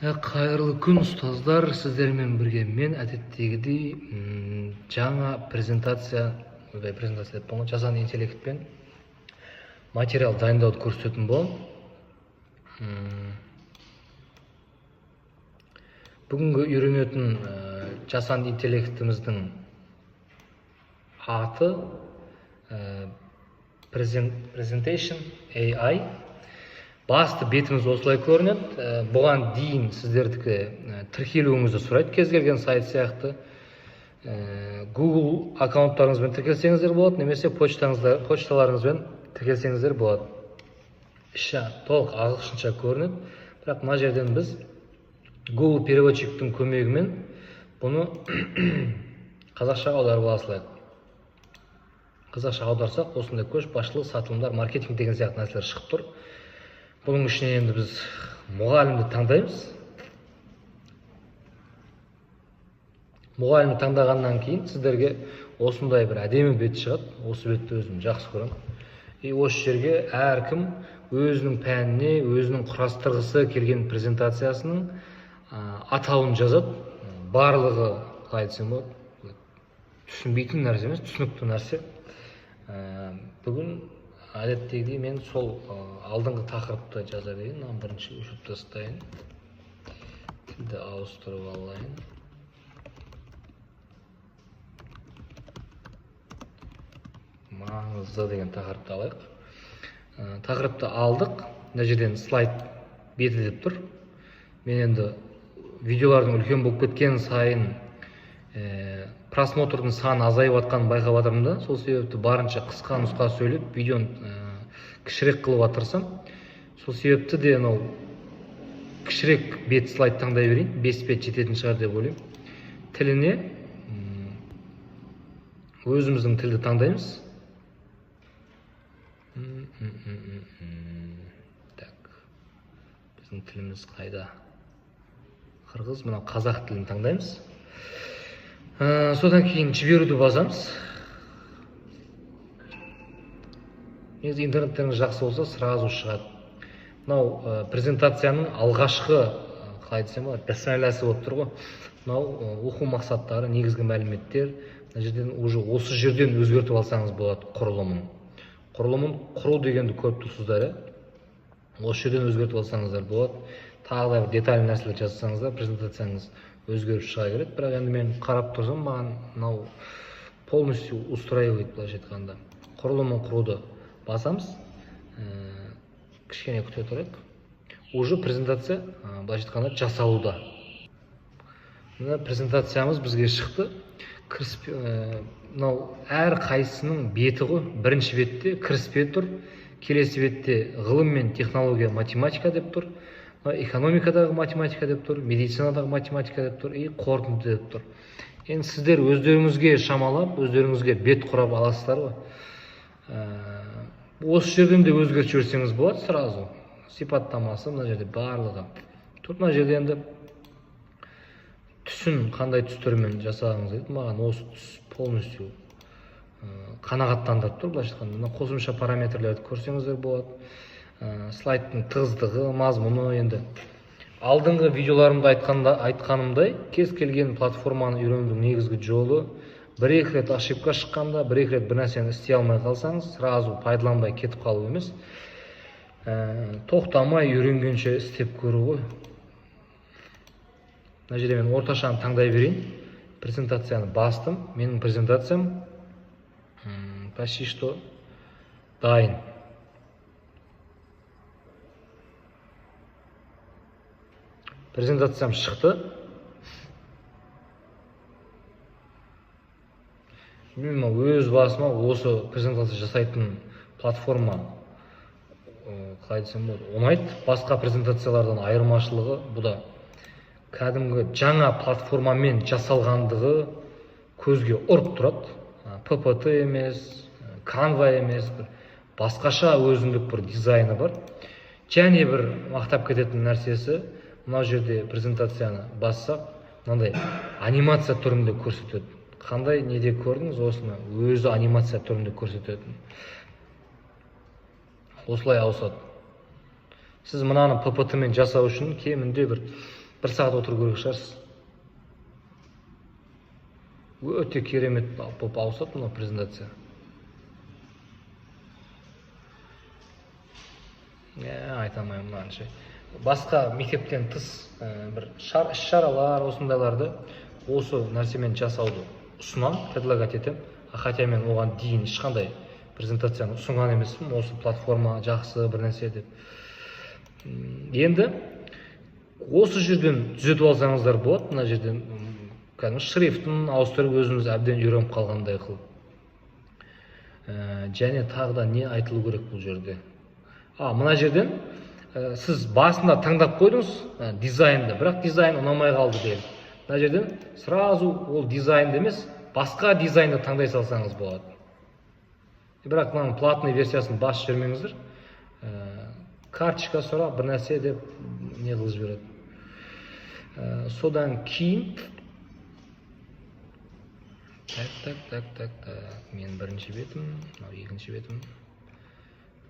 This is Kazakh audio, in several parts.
Қайырлы күн, ұстаздар! Сіздермен бірге мен әдеттегідей жаңа презентация, ойбай, презентация деппін ғой, жасанды интеллектпен материал дайындауды көрсететін боламын. Бүгінгі үйренетін жасанды интеллектіміздің аты Presentation AI. Басты бетіміз осылай көрінеді. Бұған дейін сіздердікі тіркелуіңізді сұрайды, кез келген сайт сияқты. Google аккаунттарыңызбен тіркелсеңіздер болады немесе почталарыңызбен тіркелсеңіздер болады. Іші толық ағылшынша көрінеді, бірақ мына жерден біз Google переводчиктің көмегімен бұны қазақшаға аударып ала салайық. Қазақшаға аударсақ, осындай көшбасшылық, сатылымдар, маркетинг деген сияқты нәрселер шығып тұр. Бұның ішінен енді біз мұғалімді таңдаймыз. Мұғалімді таңдағаннан кейін сіздерге осындай бір әдемі бет шығады. Осы бетті өзім жақсы көремін. И осы жерге әркім өзінің пәніне, өзінің құрастырғысы келген презентациясының атауын жазады. Барлығы, қалай десем болады, түсінбейтін нәрсе емес, түсінікті нәрсе. Бүгін әдеттегідей мен сол алдыңғы тақырыпты жаза берейін. Мынаны бірінші өшіріп тастайын, тілді ауыстырып алайын. Маңызды деген тақырыпты алайық. Тақырыпты алдық. Мына жерден слайд беті деп тұр. Мен енді видеолардың үлкен болып кеткен сайын просмотрдың саны азайып жатқанын байқап жатырмын да, сол себепті барынша қысқа нұсқа сөйлеп, видеоны кішірек қылуға тырысамын. Сол себепті де анау кішірек бет, слайд таңдай берейін, 5 бет жететін шығар деп ойлаймын. Тіліне өзіміздің тілді таңдаймыз. Так, біздің тіліміз қайда? Қырғыз, мынау қазақ тілін таңдаймыз. Содан кейін жіберуді басамыз. Негізі интернеттеріңіз жақсы болса, сразу шығады. Мынау презентацияның алғашқы, қалай десем болады, бәсмәләсі болып тұр ғой. Мынау оқу мақсаттары, негізгі мәліметтер. Мына жерден уже осы жерден өзгертіп алсаңыз болады құрылымын. Құрылымын құру дегенді көріп тұрсыздар, иә? Осы жерден өзгертіп алсаңыздар болады. Тағы да бір деталь нәрселер жазсаңыздар, презентацияңыз өзгеріп шыға келеді. Бірақ енді мен қарап тұрсам, маған мынау полностью устраивает, былайша айтқанда. Құрылымын құруды басамыз. Кішкене күте тұрайық. Уже презентация, былайша айтқанда, жасалуда. Мына презентациямыз бізге шықты. Кіріспе, мынау әр қайсысының беті ғой. Бірінші бетте кіріспе тұр, келесі бетте ғылым мен технология, математика деп тұр, мынау экономикадағы математика деп тұр, медицинадағы математика деп тұр и қорытынды деп тұр. Енді сіздер өздеріңізге шамалап, өздеріңізге бет құрап аласыздар ғой. Осы жерден де өзгертіп жіберсеңіз болады сразу. Сипаттамасы мына жерде барлығы тұр. Мына жерде енді түсін қандай түстермен жасағыңыз келеді. Маған осы түс полностью қанағаттандырып тұр, былайша айтқанда. Мына қосымша параметрлерді көрсеңіздер болады. Слайдтың тығыздығы, мазмұны. Енді алдыңғы видеоларымда айтқанымдай, кез келген платформаны үйренудің негізгі жолы: бір екі рет ошибка шыққанда, бір екі рет бір нәрсені істей алмай қалсаңыз, сразу пайдаланбай кетіп қалу емес, тоқтамай үйренгенше істеп көру ғой. Мына жерде мен орташаны таңдай берейін. Презентацияны бастым. Менің презентациям почти что дайын. Презентациям шықты. Білмеймін, өз басыма осы презентация жасайтын платформа, қалай десем болады, ұнайды. Басқа презентациялардан айырмашылығы, бұ да кәдімгі жаңа платформамен жасалғандығы көзге ұрып тұрады. PPT емес, Canva емес, бір басқаша өзіндік бір дизайны бар. Және бір мақтап кететін нәрсесі, мына жерде презентацияны бассақ, мынандай анимация түрінде көрсетеді. Қандай неде көрдіңіз осыны? Өзі анимация түрінде көрсететін. Осылай ауысады. Сіз мынаны PPT мен жасау үшін кемінде бір Бір сағат отыру керек шығарсыз. Өте керемет болып ауысады мына презентация. Айта алмаймын мынаны ше. Басқа мектептен тыс бір іс-шаралар осындайларды осы нәрсемен жасауды ұсынамын, предлагать етемін. Хотя мен оған дейін ешқандай презентацияны ұсынған емеспін, осы платформа жақсы бір нәрсе деп. Енді осы жерден түзетіп алсаңыздар болады, мына жерден кәдімгі шрифтін ауыстырып өзіміз әбден үйреніп қалғандай қылып. Және тағы да не айтылу керек бұл жерде? Мына жерден сіз басында таңдап қойдыңыз дизайнды, бірақ дизайн ұнамай қалды делік. Мына жерден сразу ол дизайнды емес, басқа дизайнды таңдай салсаңыз болады. Бірақ мынаның платный версиясын басып жібермеңіздер. Карточка сұрап бір нәрсе деп не қылып жібереді. Содан кейін так, так, так, так, так. Мен бірінші бетім, мынау екінші бетім.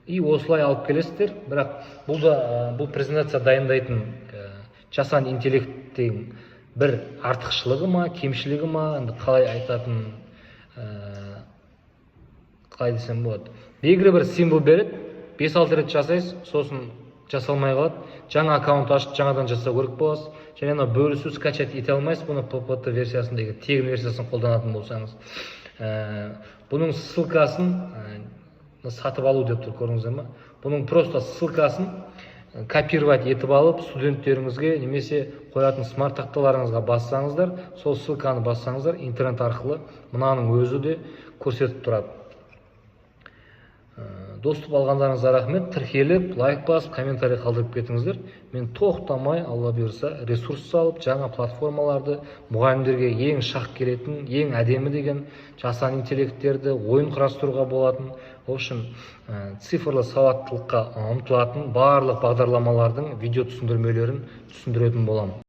И осылай алып келесіздер, бірақ бұл да бұл презентация дайындайтын жасанды интеллекттің бір артықшылығы ма, кемшілігі ма, енді қалай айтатын, қалай десем болады. Белгілі бір символ береді, 5-6 рет жасайсыз, сосын жасалмай қалады. Жаңа аккаунт ашып, жаңадан жасау керек боласыз. Және ана бөлісу, скачать ете алмайсыз бұны PPT версиясында, егер тегін версиясын қолданатын болсаңыз. Бұның ссылкасын сатып алу деп тұр, көрдіңіздер ма? Бұның просто ссылкасын копировать етіп алып, студенттеріңізге немесе қоятын смарт тақталарыңызға бассаңыздар, сол ссылканы бассаңыздар, интернет арқылы мынаның өзі де көрсетіп тұрады. Доступ алғандарыңызға рахмет. Тіркеліп, лайк басып, комментарий қалдырып кетіңіздер. Мен тоқтамай, Алла бұйырса, ресурс салып, жаңа платформаларды, мұғалімдерге ең шақ келетін, ең әдемі деген жасанды интеллекттерді, ойын құрастыруға болатын, в общем, цифрлы сауаттылыққа ұмтылатын барлық бағдарламалардың видео түсіндірмелерін түсіндіретін боламын.